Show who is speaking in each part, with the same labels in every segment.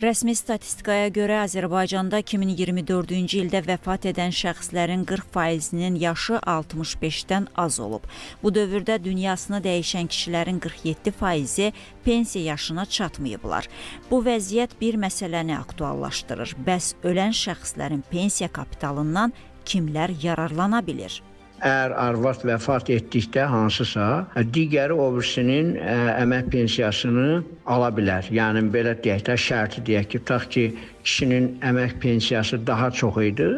Speaker 1: Rəsmi statistikaya görə Azərbaycanda 2024-cü ildə vəfat edən şəxslərin 40%-nin yaşı 65-dən az olub. Bu dövrdə dünyasını dəyişən kişilərin 47%-i pensiya yaşına çatmayıblar. Bu vəziyyət bir məsələni aktuallaşdırır. Bəs ölən şəxslərin pensiya kapitalından kimlər yararlana bilir?
Speaker 2: Əgər arvad vəfat etdikdə hansısa, digəri o birisinin əmək pensiyasını ala bilər. Yəni belə deyək də, şərti deyək ki, tutaq ki, kişinin əmək pensiyası daha çox idi,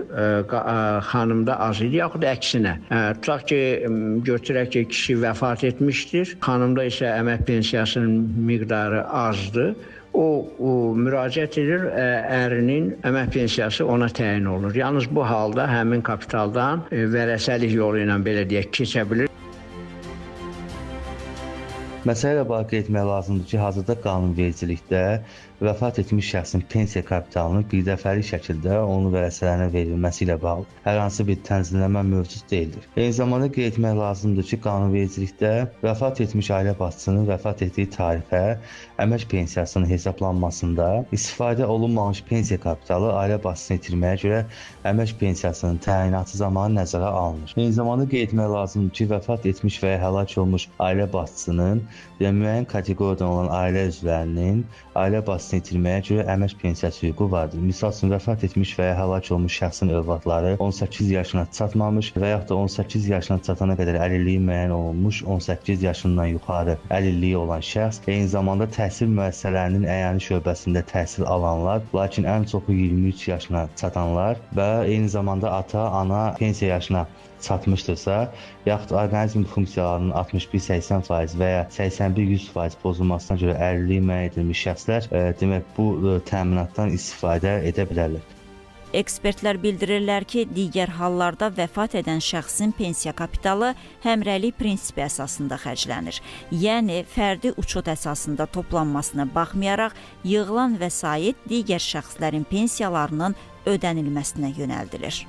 Speaker 2: xanımda az idi, yaxud əksinə. Tutaq ki, götürək ki, kişi vəfat etmişdir, xanımda isə əmək pensiyasının miqdarı azdır. O müraciət edir, ərinin əmək pensiyası ona təyin olunur. Yalnız bu halda həmin kapitaldan vərəsəlik yolu ilə belə deyək, keçə bilir.
Speaker 3: Məsələ ilə bağlı qeyd etmək lazımdır ki, hazırda qanunvericilikdə vəfat etmiş şəxsin pensiya kapitalının birdəfəlik şəkildə onun vərəsələrinə verilməsi ilə bağlı hər hansı bir tənzimləmə mövcud deyildir. Eyni zamanda qeyd etmək lazımdır ki, qanunvericilikdə vəfat etmiş ailə başçısının vəfat etdiyi tarixə əmək pensiyasının hesablanmasında istifadə olunmamış pensiya kapitalı ailə başçısını itirməyə görə əmək pensiyasının təyinatı zamanı nəzərə alınır. Eyni zamanda qeyd etmək lazımdır ki, vəfat etmiş və ya həlak olmuş ailə başçısının və müəyyən kateqoriyadan olan ailə üzvlərinin ailə başçısını itirməyə görə əmək pensiyası hüququ vardır. Misal üçün, vəfat etmiş və ya həlak olmuş şəxsin övladları 18 yaşına çatmamış və yaxud da 18 yaşına çatana qədər əlilliyi müəyyən olunmuş 18 yaşından yuxarı əlilliyi olan şəxs, eyni zamanda təhsil müəssisələrinin əyani şöbəsində təhsil alanlar, lakin ən çoxu 23 yaşına çatanlar və eyni zamanda ata, ana pensiya yaşına çatmışdırsa, yaxud orqanizm funksiyalarının 61-80% və ya 81-100% pozulmasına görə əlilliyi müəyyən edilmiş şəxslər demək bu təminatdan istifadə edə bilərlər.
Speaker 1: Ekspertlər bildirirlər ki, digər hallarda vəfat edən şəxsin pensiya kapitalı həmrəylik prinsipi əsasında xərclənir. Yəni fərdi uçot əsasında toplanmasına baxmayaraq yığılan vəsait digər şəxslərin pensiyalarının ödənilməsinə yönəldilir.